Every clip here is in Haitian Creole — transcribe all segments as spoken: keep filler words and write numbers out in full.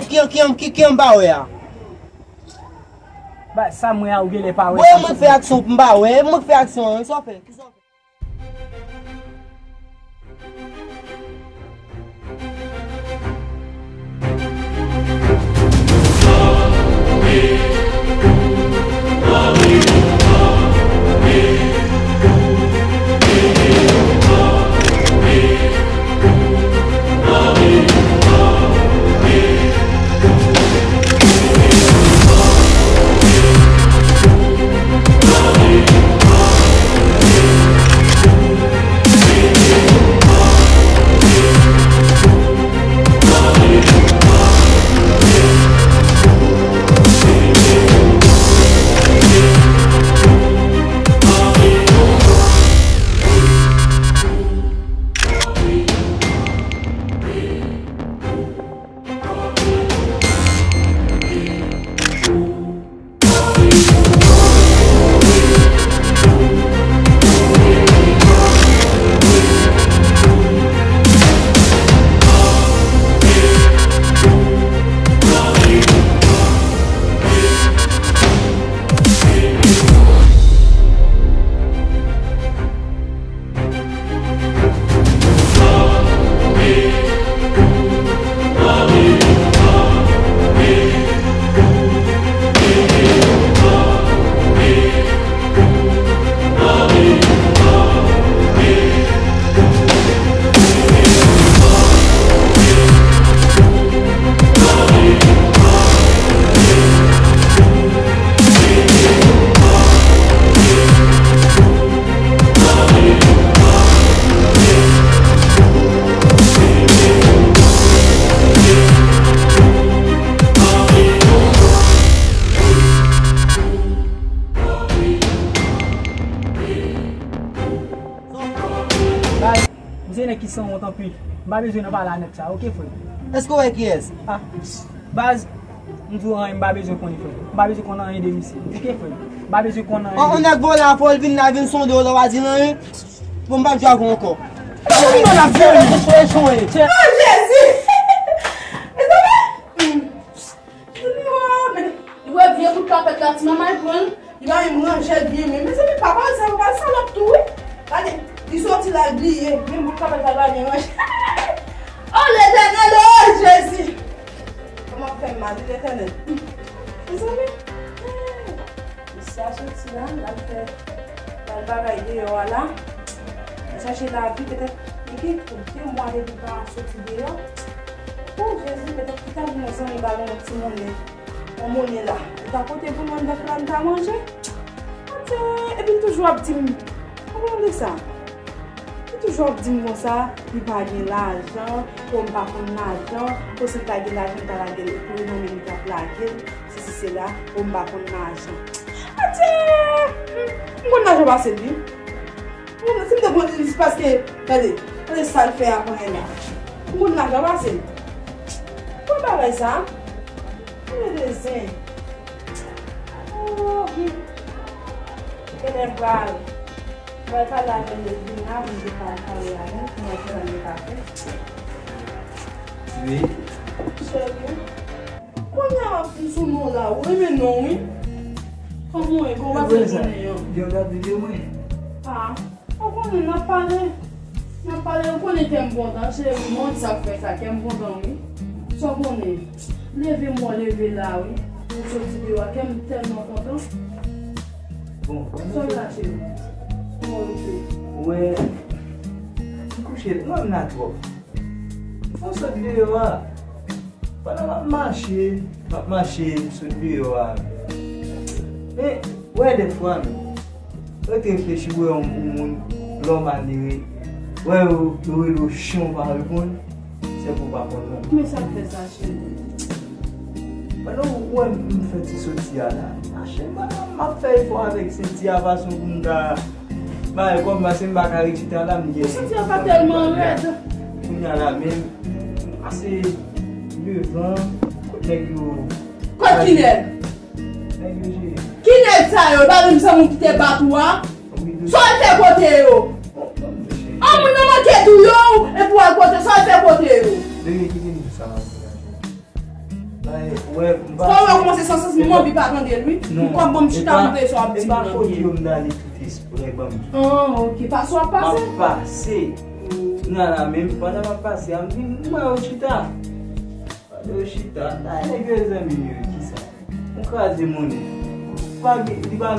Ki, ki, ki, ki an ba wè a? Ba, sa mwen a ou genlè pa wè. Mwen, mwen fè aksyon, m pa wè. Mwen fè aksyon an, sa w fè? Kisa w fè? Baz, misye nèg ki sanwont anpil. M pa bezwen nan pale a nèg sa, oke, frè? Èske w wè kiyès? Ah, baz, m di w anyen, m pa bezwen konnen, frè. M pa bezwen konn anyen de misye, oke, frè? M pa bezwen konn anyen. An, an nèg vòlè a fò l vin la, vin sonde w la, w pa di l anyen. Bon, m p ap jwe avè w ankò. Mwen ap jwe, mwen ap jwe. Oh, Jezi! Mezanmi! Mezanmi, oh, men, li wè vye bout kapèt la, ti manman l pran l, li pa menm ranje l byen, men, mezanmi, papa l sa, papa l salòp tou, wi. Gade, li soti la, l bliye, menm bout kapèt la, l pa byen ranje. Oh, Letènèl, oh, Jezi! Kòman fè m mal, wi, Letènèl? Mezanmi, hey! Mesye a soti la, l al fè, l al bagay deyò a la. L chache lavi, petèt, li gen de mwa depi l pa soti deyò. O Jezi, petèt li ta gen yon zanmi ba l yon ti monnen. Yon monnen la. Li ta pote pou mwen, bèf la, m ta manje. Adye, epi l toujou ap di m, ou konn de sa? Li toujou ap di m konsa, li pa gen lajan, o m pa konn lajan, o si l ta gen lajan, l ta lage l, epi ou menm li t ap lage l, sesi sela, o m pa konn lajan. Adye! M konn lajan pase l, wi. M konn, si m te konn li, se paske, gade, gade sa l fè a kounye la. M konn lajan pase l. Pou bagay sa, Mwen bezwen. Oh, hmm. Genlè m pral, m pral pale avè l, l vin la, pou m te pale, pale avè l, pou m wè kijan m te ka fè. Wi. Cheri, kounye a m sou non la, ou renmen non, wi. Kòman w ye? Kòman w pase jounen an? Yo gade videyo mwen. Ah. Ou konnen n ap pale, n ap pale, ou konnen kè m kontan, cheri, mwen di sa k fè sa, kè m kontan, wi. Sa w konnen, leve m wè w leve la, wi. Ou soti deyò a, kè m tèlman kontan. Bon, sa w la, cheri? Kòman w rete? Wè, m kouche, m la twòp. Fò sot deyò a. Pandan m ap mache, m ap mache sot deyò a. Men, wè dèfwa, men. Ou te reflechi, wè yon, yon moun, lè w malere, wè yo, yo rele w chen, w pa reponn, se pou w pa konn non. Men sa k fè sa, cheri? Pandan w wè m fè ti soti a la, mache, m ap fè efò avèk senti a fason pou m ka Bay kòb, paske m pa ka ret chita la, m gen. Senti a pa tèlman rèd. Kounye a la menm, m pase devan, kot nèg yo. Kot ki nèg? Nèg yo jere. Ki nèg sa yo? Pa menm se moun ki te bat ou a? Wi, wi. Sa w al fè kote yo? Bon, bon, mesye. An moun nan manke tou yo, epi w al kote, sa w al fè kote yo? Dege kite m sa. Wè, m pase. Fò w kòmanse san sans, m anvi pa tande l, wi. Non. Kòm bon, m chita, m tande sa w ap di m nan byen. E pa kote yo m t ale tout espre, ban m di. Ah, ok. Pase w ap pase? M ap pase. Nan la menm, pandan m ap pase a, m di, m wè yo chita. Pandan yo chita, nan nèg yo zanmi m yo, kisa? M kraze monnen. Pa gen, li pa,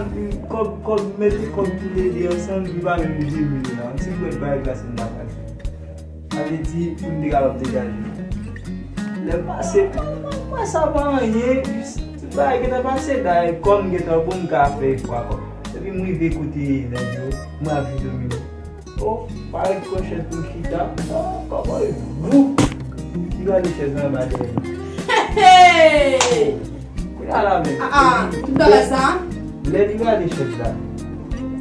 kòb, kòb, mete kòb toulede ansanm, li pa menm de mil la. M se pwèt bay glas m pa pase. Sa vle di, pou m te kapab degaje. Lè m pase, mwen sa pa anyen, jis tout bagay gentan pase, dayè kò m gentan bon, m ka fè efò akò. Epi m rive kote nèg yo, m ap vide domine. O, parèt kòchèt pou chita, o, kòbòy, voup! Li rale chèz lan anba dèyè m. Hey! Kounye a la menm. Ah, ah, tout bagay sa? Lè li rale chèz la,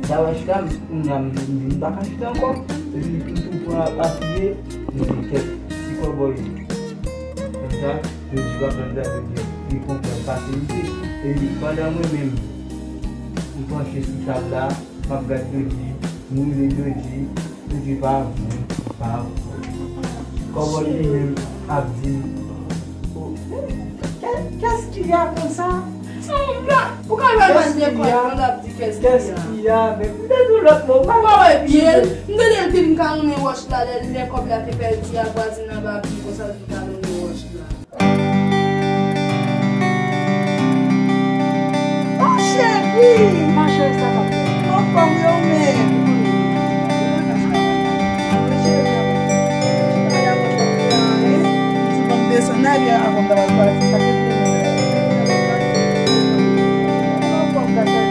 sa va chita, m, m, m, m pa ka chita ankò. Epi m tou pran apiye, m di kèt, ti kòbòy. Konsa, yo di w ap nan djab, yo di, li konprann fasilite. Epi pandan mwen menm, m panche sou tab la, m ap gad Dodji, m rive Dodji, Dodji pa vre, pa vre. Kòman li menm ap di, "Oh, qu'est-ce qu'il y a comme ça?" Ou ka jwenn nan lekòl, moun ap di, "Qu'est-ce qu'il y a?" Qu'est-ce qu'il y a? Men m te di lòt mo, pa wè byen. M tande l te vin kalonnen wòch la, lè, lè kòb la te pèdi a, vwazin nan pa vin konsa, l vin kalonnen wòch la. Oh, cheri! Ma cheri, sa va byen? Anfòm yo menm. Cheri, m di, ban m desann la, avan m ta pral pati, sa te pou mwen. Anfòm, gade.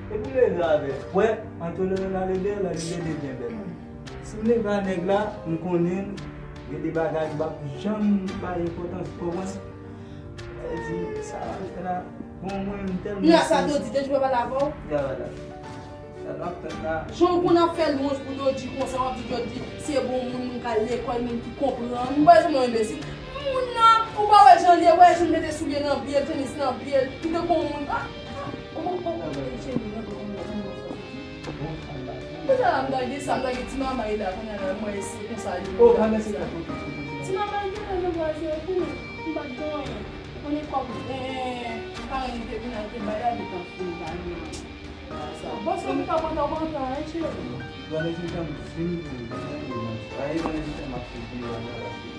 Epi leve avè frè, an tolere la leve, la leve de byen bèl. Si m leve a nèg la, m konnen l, gen de bagay m p ap janm bay enpòtans, ou konprann? Sa vle di, sa w ap fè la, bon, mwen, m tèlman. Nan sa Dodji, Dodji pa pale avè w? Li pa pale avè m. Sa n ap tann la. Jan w konn ap fè lwanj pou Dodji konsa, w ap di Dodji se bon moun, moun k al lekòl, moun ki konprann. Ou pa wè jan m enbesil? Moun nan, ou pa wè jan l ye, wè jan l mete soulye nan pye l, tenis nan pye l, li tankou yon moun. Ah, ah, oh, oh, oh, oh, cheri, non, non, non, non, non, non. Bon, sa la. Deja la, m ta gen sa, m ta gen ti mamay la, kounye a la, mwen se konsa li ye. Oh, pa mèsi la. Ti mamay genlè nan vwazen an, konnen, m pa t gen anyen. Konnen kòb, eh, paran li te vin al te bay la, li t ap fin pa gen anyen. Sa, bon, se ou ki ka pran tan, pran tan, hein, cheri. Pandan se tan, si m pou, pa gen manti. Pa gen pandan se tan, m ap soti, m ap soti.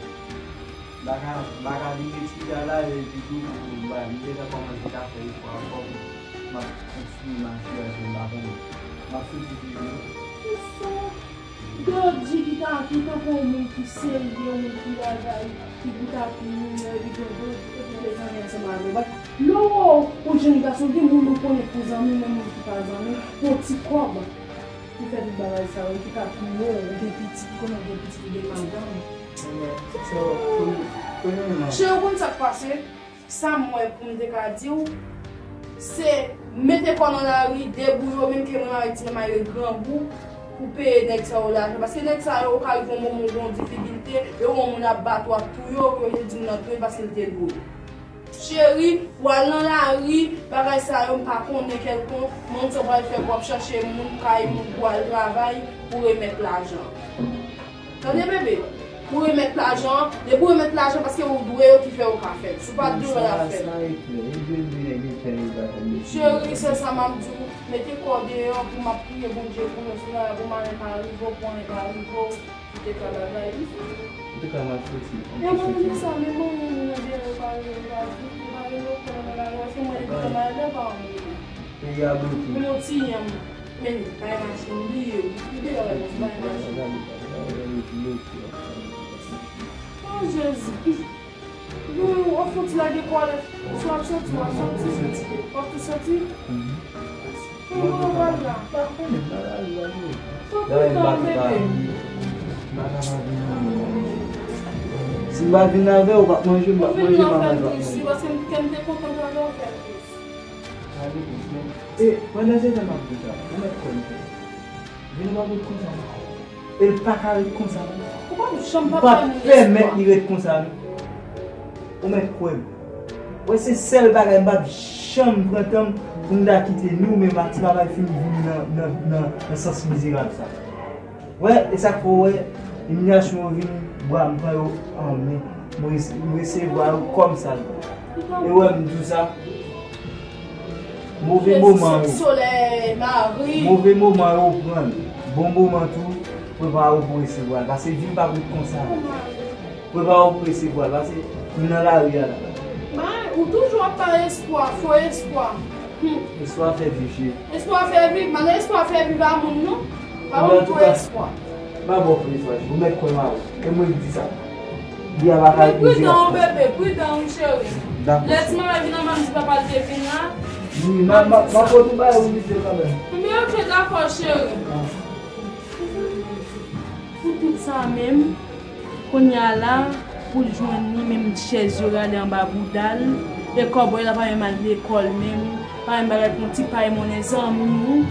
M pa ka, m pa ka vin retire a la, epi tou, m bay, m deja kòmanse ka fè efò ankò, m ap kontinye mache, paske m pa konnen. M ap soti toujou. Kisa? Dodji ki ta, ki tankou yon moun ki serye, yon moun ki bagay, ki bout a pye, epi gen Dodji, epi te zanmi ansanm avè w. Lè w wè yon jèn gason, gen moun ou konnen pou zanmi, gen moun ki pa zanmi, pou yon ti kòb. Ou fè tout bagay sa yo, ou te ka pi wo, ou gen pitit, ou konnen ou gen pitit, ou gen madanm. Cheri, ou konn sa k pase? Sa m wè pou m te ka di w, se mete kò nan lari, debouye w, menm ke mwen avèk ti manman yo grangou, pou peye nèg sa yo lajan. Paske nèg sa yo, ou ka rive yon moman ou gen yon difikilte, e yon moun ap bat ou, ap touye w, pou yo di moun nan touye l paske l te dwòl. Cheri, pou al nan lari, bagay sa yo, m pa konnen kèlkonk, moun sa w pral fè pou w ap chache moun, kay moun pou al travay, pou remèt lajan. Tande, bebe, pou remèt lajan, depi w remèt lajan, paske ou dwe yo ki fè ou ka fè l. Si w pa dwe yo, y ap fè l. Sa, sa e klè. E dwe, dwe nèg yo fè, yo pa fè l. Cheri, se sa m ap di w, mete kò deyò pou m ap priye Bondye pou nou, sou la, pou malè pa rive w, pou anyen pa rive w. Ou te ka bagay, wi. Ou te ka mal soti. Yo pa vle sa, men mwen, mwen, mwen, mwen, yo pa vle, yo pa vle, yo pa vle, yo pa vle, se mwen, epi sa malè pa vle. Peyi a bloke. Pou yon ti yanm, men, bay machin, bliye, bliye, bay machin. Oh, Jezi. Yo, w ap fouti lage kòlèt. Si w ap soti, w ap soti. W ap tou soti. Mwen, mwen pral la. Pa konnen, nan lari, lari. Fò tout tan, bebe. Si m pa vin avè w, w p ap manje, m p ap manje, manman, w p ap manje. Paske m, kè m te kontan avè w fè plis. Gade plis, men. E, pandan se tan m ap di sa, ou mèt kwè m fè. Vin w pa ret konsa non. E l pa ka ret konsa non. Ou p ap janm p ap pèmèt li ret konsa non. Ou mèt kwè m. Wè se sèl bagay m p ap Janm pran tan m pou m ta kite nou menm ak ti papa fin vin nan, nan, nan, nan sans mizerab sa. Wè, e sa k fè w wè, imilyasyon yo vin, bra m pran yo an men. M rese-, m resevwa yo kòm sa l dwe. E wè, m di w sa, move moman yo. Move moman yo pran l. Bon moman tou, prepare w pou resevwa l. Paske vi p ap ret konsa. Prepare w pou resevwa l, paske nou nan lari a la. Bay, ou toujou ap bay espwa, fo espwa. Hmm. Espwa fè viv, cheri. Espwa fè viv, malgre espwa fè viv a moun, non? Pa moun fo espwa. M ap ba w fo espwa, cheri. Ou mèt kwè m a ou. E mwen ki di sa. Li a pa ka epouze la. Men pridan, bebe, pridan, wi, cheri. Dakò. Lè ti manman vin anvan m di papa l te vin la. Wi, m a, m a, m a pote bay ou li te kanmenm. Men ok, dakò, cheri. Ah. Pou tout sa menm, kounye a la, pou l jwenn li, menm chèz yo rale anba bouda l, e kòbòy la pa menm al lekòl menm, pa menm bagay pou yon ti pay monnen zanmi ou.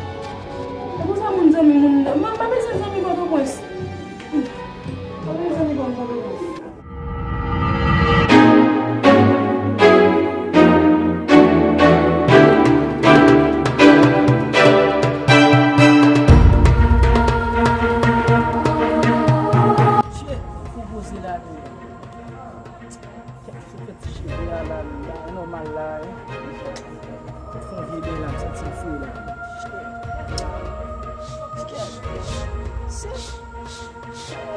E pou sa moun zanmi moun, m pa bezwen zanmi Pòtoprens. M pa bezwen zanmi Pòtoprens. Shit, fò poze la tou. Kèt sou fè ti cheve a la, la, nòmal la, hein. Fè yon vye bèl la, m santi l fre la. Shit. Shit. Shit.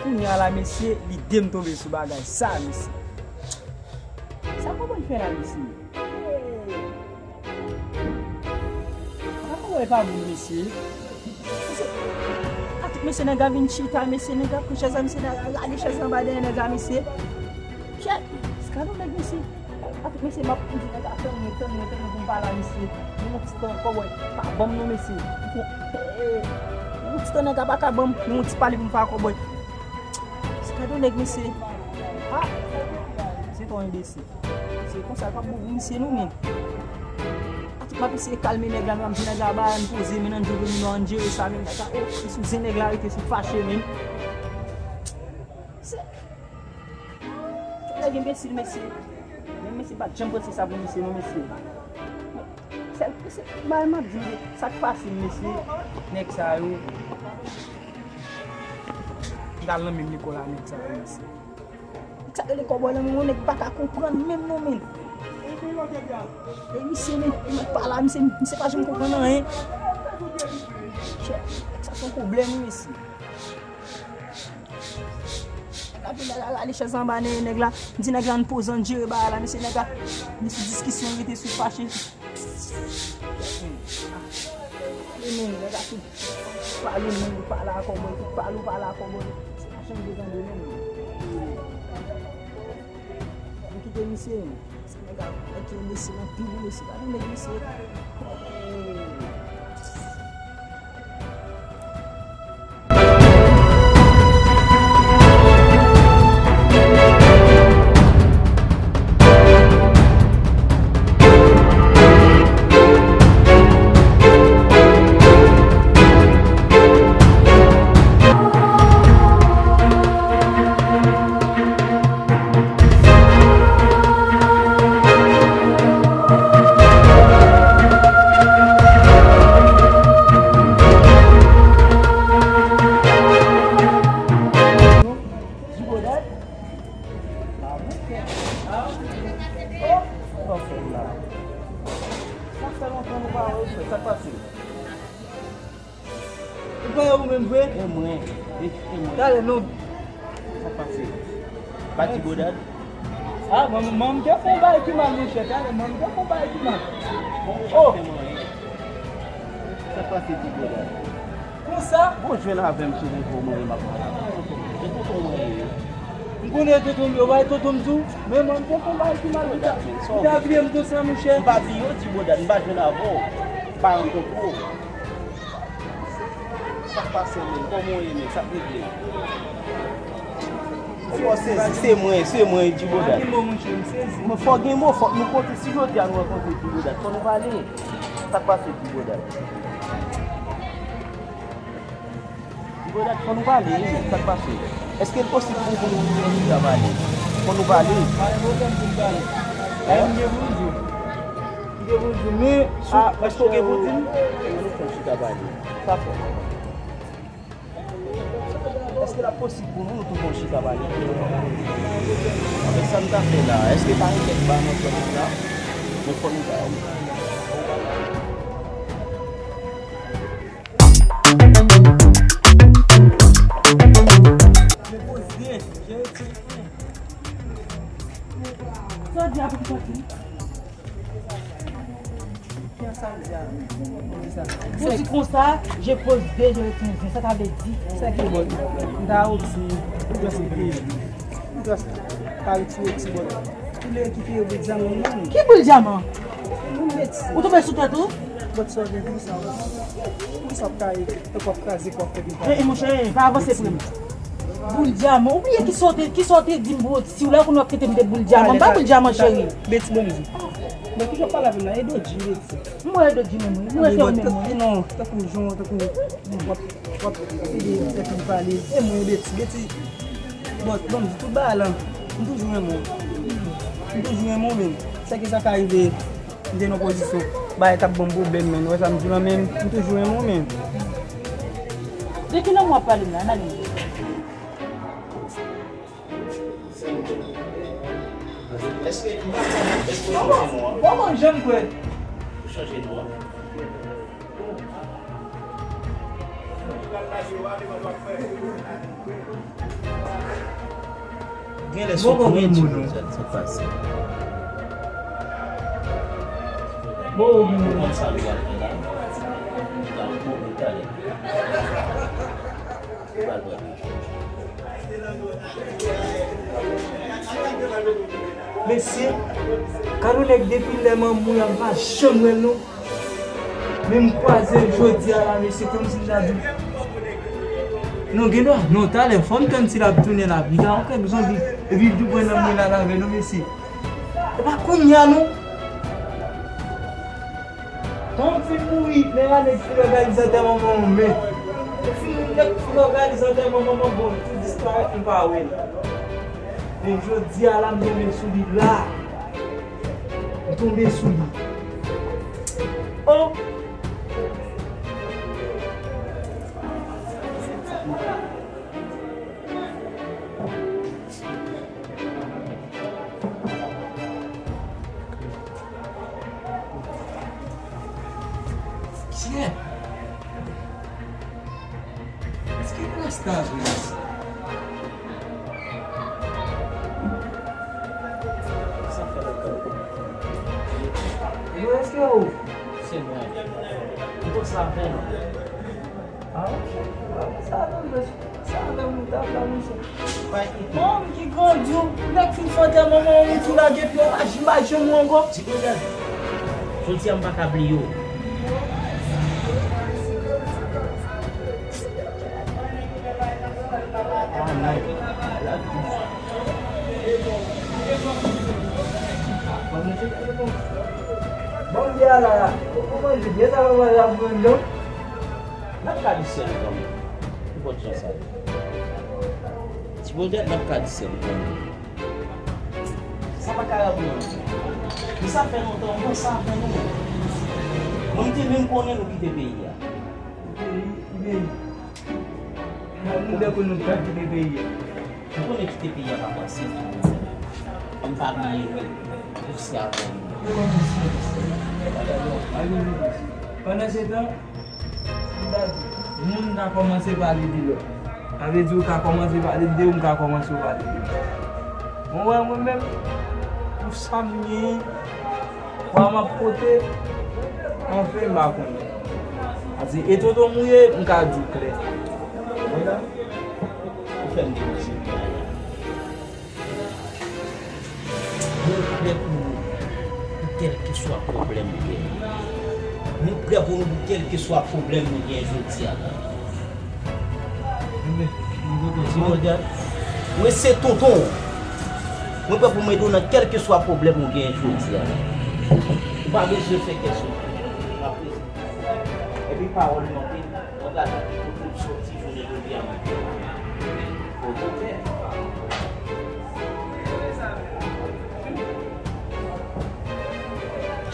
Kounye a la, mesye, lide m tonbe sou bagay sa, mesye. Sa kòman l fè la, mesye? Sa kòman e pa moun, mesye? Mesye, atik mesye nèg la vin chita, mesye nèg la pran chèz la, mesye nèg la rale chèz la anba dèyè nèg la, mesye. Kèt, skandal nèg, mesye. Atik mesye, m ap di nèg la tann mwen, tann mwen, tann mwen pou m pale a misye. Men yon ti tan kòbòy pa ban m non mesye. Yon ti tan nèg la pa ka ban m, men yon ti pale pou m fè a kòbòy. Skado nèg mesye. Ah! Se twò enbesil. Se konsa l p ap bon pou misye non men. Atik m ap eseye kalme nèg la, men m ap di nèg la ba m poze men nan djou pou nou an jere sa men nèg la, oh, li sou zen nèg la rete sou fache men. Se Tout nèg enbesil, mesye. Men mesye pa t janm panse sa pou misye, non, mesye. Sèl, se bagay m ap di, mesye. Sa k pase, mesye? Nèg sa yo. M t al nan menm lekòl a nèg sa yo, mesye. Sa rele kòbòy lan, men yon nèg pa ka konprann menm, non, men. E misye, men, men pa la, misye, misye pa janm konprann anyen. Nèg sa se yon pwoblèm, wi, mesye. Nèg la vin la, la, la, li chèz anba nèg, nèg la. M di nèg la, n poze, n jere bagay la, mesye, nèg la. Li sou diskisyon, rete sou fache. Pale menm, nèg la tou pale menm, pale a kòbòy, tou pale ou pale a kòbòy. Se pa chanm de tande menm. Nou kite misye. Se nèg la, nèg ki enbesil anpil, mesye. Gade nèg mesye. Sa fè lontan nou pa wè, sa k pase? Ou pa wè ou menm vre? E mwen, e, e mwen. Talè non. Sa k pase? Pa Ti Bodad? Ah, manman, manman te fè yon bagay ki mal, monchè. Talè, manman te fè yon bagay ki mal. Oh! Sa k pase, Ti Bodad? Konsa? Bon, jwenn avè m sou rezo mwen, m ap pale. E tonton mwen ye. M konnen tonton m yo, bay tonton m tou. Men manman te fè yon bagay ki mal, ou ta, ou ta bliye m konsa, monchè. M pa bliye w, Ti Bodad, m pa jwenn avè w. M pa rankontre w. Sa k pase menm? Kòman w ye menm? Sa k regle? Fò w sezi, se mwen, se mwen, Ti Bodad. Mwen fò gen mo, fòk nou kontre. Si jodi a nou rankontre Ti Bodad, fò nou pale. Sa k pase, Ti Bodad? Ti Bodad, fò nou pale, wi, sa k pase? Èske l posib pou, pou nou, pou nou pale? Fò nou pale. Pa gen pwoblèm pou n pale. Sa m gen pou m di w. Bonjou, men, a, èske w gen pou di m? Ann nou fè yon chita pale. Sa fè. Èske l ap posib pou nou, nou tou pran yon chita pale? Avèk sa n ta fè la, èske pa gen kèk ba nan zòn la? Men fò nou ba yo. Sa w di a pou ki sòti? Kiyès sa w di a? Pou di konsa, je pose de, je retire un. Sa ta vle di? Sa ki bon? M ta osi. Pou jwè se peyi. Pou jwè se pa retire ti bon. Ki lè ki te yo bèl dyaman menm? Ki boul dyaman? Ou tonbe sou tèt ou? Bòt sa w gen, poukisa w, poukisa w ap kaye, tankou w ap kraze kò w fè vin pale? E, e, monchè, e, pa avanse pre m. Boul dyaman, ou bliye kisa w te, kisa w te di m pou ti w la, kounye w ap kite m de boul dyaman. M pa boul dyaman, cheri. Beti, bon, m di. Bon, kijan w ap pale avè m la? E Dodji, Beti. M wè e Dodji menm, wi. M wè se ou menm, wi. Non, tankou jan, tankou w ap, w ap ede tèt ou pale. E mwen, Beti, Beti. Bon, bon, m di tout bagay la. M toujou renmen w. M toujou renmen w, men. Sèke sa ka rive. M te nan pozisyon bagay t ap ban m pwoblèm, men. Ou wè sa m di w la, men m toujou renmen w, men. De ki lanmou w ap pale m la, Nani? Èske, m pa konn, èske w chanje non an? Bon, bon, janm kwè. Ou chanje non an? Genlè se yon koyensizans sa k pase. Ou konn sa nou pral fè la? Ou pral mouri talè. Ou pral pran. Mesye, gad yon nèg depi lè manman w m pa janm wè l non. Men m kwaze l jodi a la, mesye, kòmsi m ta di w, non, gen dwa, non, talè, fò m tann si l ap tounen la, pita, ok, bezwen viv, epi l tou pran nan mwen la, la, avè nou, mesye. E pa kounye a, non. Tan m fin mouri, nèg la nèg fin òganize antèman manman m, men. Fin nèg fin òganize antèman manman m, bon, l tou disparèt, m pa wè l. Men jodi a la, m tonbe sou li la. M tonbe sou li. Oh! Kiyè? Èske rasta vre isi? Sa fè lòt tan. Yo, èske ou? Se mwen. M panse avè nou. Ah, ok. Sa avè m, sa avè m, ou t ap la, mesye. Manm ki grandi w, nèg fin fè antèman manman w, ou tou lage pye w, pa j-, m pa janm wè w ankò. Ti Bondad, jodi a m pa ka bliye w. Ah, non. Bon, byen la, la. Ou konprann byen sa, papa, la, pou mwen, non? N ap ka di sèl kanmenm. Nenpòt jan sa ye. Ti Bondad, n ap ka di sèl kanmenm. Sa pa ka rann mwen. Men sa fè lontan, mwen sa fè nou. Mwen, m te menm konnen nou kite peyi a. Peyi, ki peyi? Mwen, m te konnen nou pa kite peyi a. M konnen kite peyi a pa fasil. An m pa bliye nou. Mèsi avè nou. Pandan se tan, moun ka kòmanse pale de lòt. Sa vle di ou ka kòmanse pale de ou, m ka kòmanse pale de mwen. Mwen wè mwen menm, pou sa m genyen, kwa m ap pote, anfen, m pa konnen. Paske e tonton m ou ye, m ka di w klè. Ou fè m deplase. Mwen prè pou ou, pou kèlkeswa pwoblèm ou genyen. Mwen prè pou nou pou kèlkeswa pwoblèm nou genyen jodi a la. Ti Bondad, mwen se tonton w. Mwen prè pou m ede w nan kèlkeswa pwoblèm ou genyen jodi a la. Ou pa bezwen fè kè sote. M ap rete. Epi pawòl nou anpil, mwen pral di kote m soti jounen jodi a maten. Kote w fè?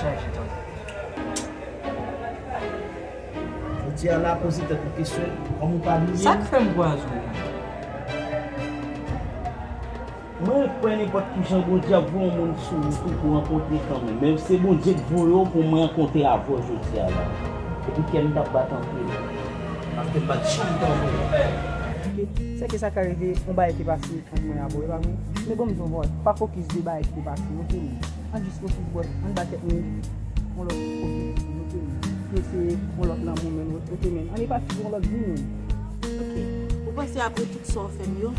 Chaje tankou. Jodi a la, poze tèt ou kesyon, kòman w pa bliye m? Sa k fè m pwazonnen? Mwen kwè nenpòt ki jan Bondye ap voye yon moun sou wout ou pou rankontre kanmenm. Men se Bondye k voye w pou mwen rankontre avè w jodi a la. Epi kè m t ap bat anpil. Paske m pa t janm tann ou. Sèke sa ka rive, yon bagay te pase ant mwen avè w, e pa vre? Men bon, m di w, pa fokis de bagay ki te pase, oke? Ann jis fokis bò, ann ba tèt nou yon lòt objektif, oke? Nou eseye yon lòt lanmou, men, oke, men. Ann e pati pou yon lòt vi, men. Oke. Ou panse apre tout sa w fè m yo,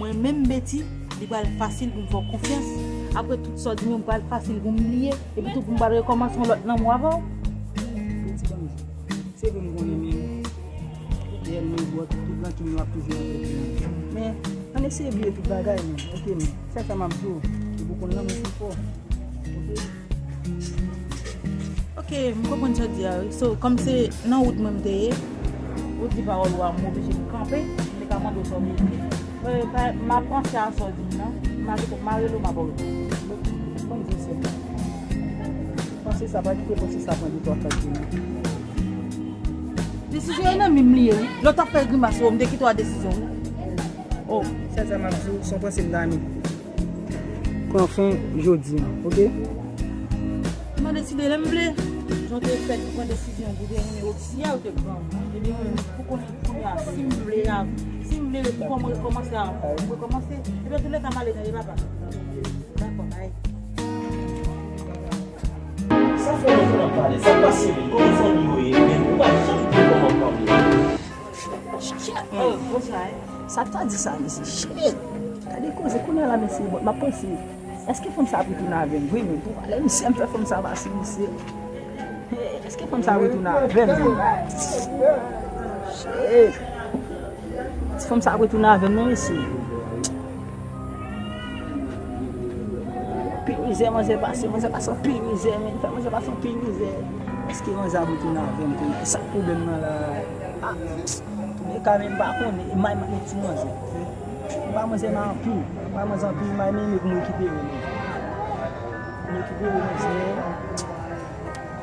mwen menm Betty, li pral fasil pou m fè w konfyans? Apre tout sa w di m yo, m pral fasil pou m bliye, epi tou pou m pral rekòmanse yon lòt lanmou avè w? Betty, ban m di. Se vre m konnen, men, dèyè nou bò, tout rankin yo ap toujou nan tèt nou. Men, ann eseye bliye tout bagay, men. Oke, men. Sèl sa m ap di w, se pou konn lanmou pi fò. Oke? Oke, m konprann sa w di a, wi. So, kòm se nan wout mwen m te ye, ou di pawòl ou a, m oblije m kanpe, m te ka mande w sa w vle di. Mwen, pa, m ap panse a sa w di m nan. M a kite m a rele w, m a ba w repons. Ban m di w sèl. Panse sa, pa kite panse sa pran de twa fwa ke nan. Desizyon an nan men m li ye, wi. Lè w t ap fè grimas ou, m te kite w a desizyon, wi. Oh, sèl sa m ap di w, se yon panse m ta renmen pran fen jodi a, oke? Mwen deside lè m vle. Jan w te fè pou pran desizyon pou te renmen Oxia, ou te pran. Ebyen, mwen, pou konnen kounye a, si m vle a, si m vle, pou kòman rekòmanse a, m rekòmanse. Ebyen, toulèka, m ale tande papa. Dakò, bay. Sa fè lontan n ap pale, sa pase menm, kòman fanmi yo ye, men ou pa janm di kòman fanmi yo ye. Shit, man. Oh, bonjou. Sa ta di sa, mesye? Shit. Gade koze, kounye a la, mesye, bon, m ap panse, èske fanm sa ap retounen avè m vre, men? Pou pale, misye, m fè fanm sa pase, mesye. Hey, èske fanm sa ap retounen avè m, men? Shit. Si fanm sa ap retounen avè m, non, mesye. Pi mizè manzè pase, manzè pase anpil mizè, men, fè manzè pase anpil mizè. Èske manzè ap retounen avè m kounye a? E sa k pwoblèm nan la? Ah, toulèka, men m pa konnen, e may mwen ti manzè. M pa manzè may anpil, m pa manzè anpil may, men pou m rekipere, men. Pou m rekipere manzè.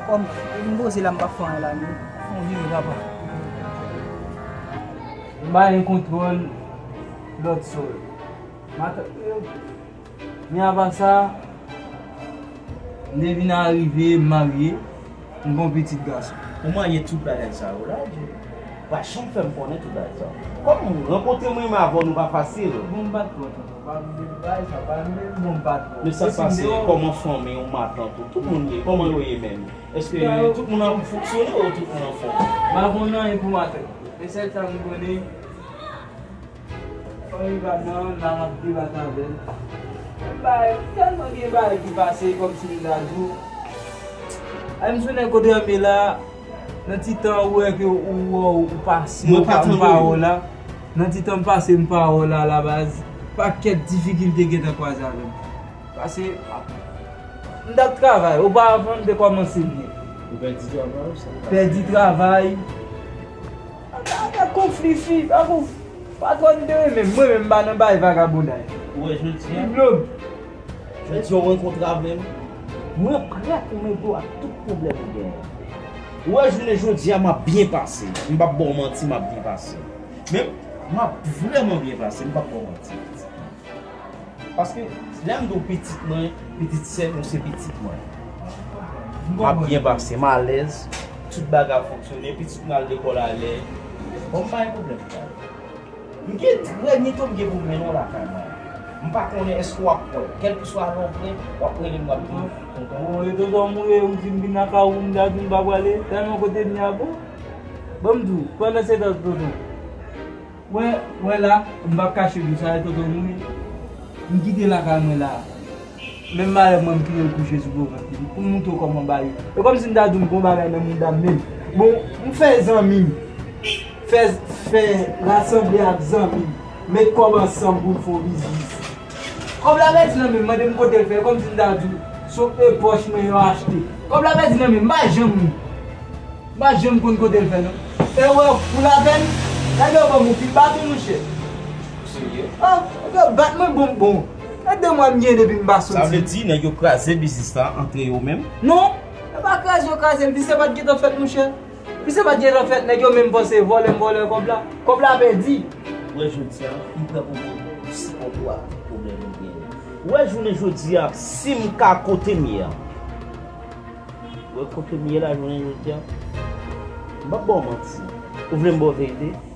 Kòm m poze la, m pa fè anyen la, men. Fè yon vire, papa. M pa gen kontwòl lòt sòl. Matant mwen yo. Men apa sa, m te vin arive, m marye, m gon pitit gason. Ou manyen tout bagay sa yo la, Dje? Pa janm fè m konnen tout bagay sa yo. Kòm rankontre mwen menm avè w, nou pa fasil. Bon, m pa t twò, tonton. Pa vin de bagay sa, pa vin de bon, m pa t twò. Men sa k pase, kòman fanmi w, matant ou, tout moun ye, kòman yo ye menm? Èske tout moun ap fonksyone ou tout moun anfòm? M pa konn anyen pou matant. Men sèl sa m konnen, fanmi pa m nan, la m ap debat avè l. Bay, tèlman gen bagay ki pase, kòmsi m ta di w. Ay, m sou nèg kote anbe la, nan ti tan ou wè ke ou, ou, ou pase, ou pa, m pa wè w la. Nan ti tan m pase, m pa wè w la, alabaz, pakèt difikilte gentan kwaze avè m. Pase, m t ap travay. Oparavan, m te kòmanse byen. Ou pèdi travay ou sa? Pèdi travay. Anba, anba konfli fi, pa konfli. Patwòn te renmen m, mwen menm m pa nan bay vagabonday. Ou wè jodi a? Diplòm. Jodi a w rankontre avè m. Mwen prè pou m ede w ak tout pwoblèm ou genyen. Ou wè jounen jodi a m ap byen pase. M p ap ba w manti, m ap byen pase. Men m ap vrèman byen pase, m p ap ba w manti. Paske lè m di w pitit mwen, pitit sè m, ou se pitit mwen. M ap byen pase, m alèz, tout bagay ap fonksyone, pitit mwen al lekòl alè. Bon, m pa gen pwoblèm. M gen trè byento m gen pou m mennen w lakay mwen. M pa konnen èske w ap kwè. Kèlkeswa lè w vle, w ap rele m, w ap di m tonton. Bon, e tonton mouri, ou di m vin lakay ou, m ta di m pa prale. Tèlman kote m ye a bon. Bon, m di w, pandan se tan, tonton. Wè, wè la, m p ap kache w, sa e tonton mouri. M kite lakay mwen la. Menm malè mwen, m kite l kouche sou do vant li. Pou m montre w kòman bagay yo. E kòmsi m ta di w m gon bagay nan mouda m menm. Bon, m fè zanmi m. Fè, fè rasanble ak zanmi m. Met kòb ansanm pou n fè yon biznis. Kòb la pèdi nan men m, mande m kote l fè. E kòmsi m ta di w, se yon pòch mwen yo achte. Kòb la pèdi nan men m, m pa janm, m pa janm konn kote l fè non. E wè, pou lapèn, gade yo ban m yon pil baton, monchè. Ou serye? Ah, nèg yo bat mwen bon, bon. E de mwa m gen depi m pa soti. Sa vle di, nèg yo kraze biznis la antre yo menm? Non, yo pa kraze, yo kraze l, biznis la pa t gentan fèt, monchè. Misye pa t gentan fèt, nèg yo menm panse vòlè m vòlè kòb la. Kòb la pèdi. Ou wè jodi a, m pran pou mwen, m sipòte w ak tout pwoblèm ou genyen. Ou wè jounen jodi a, si m ka kote m ye a. Ou wè kote m ye la jounen jodi a, m p ap ba w manti. Ou vle m ba w verite?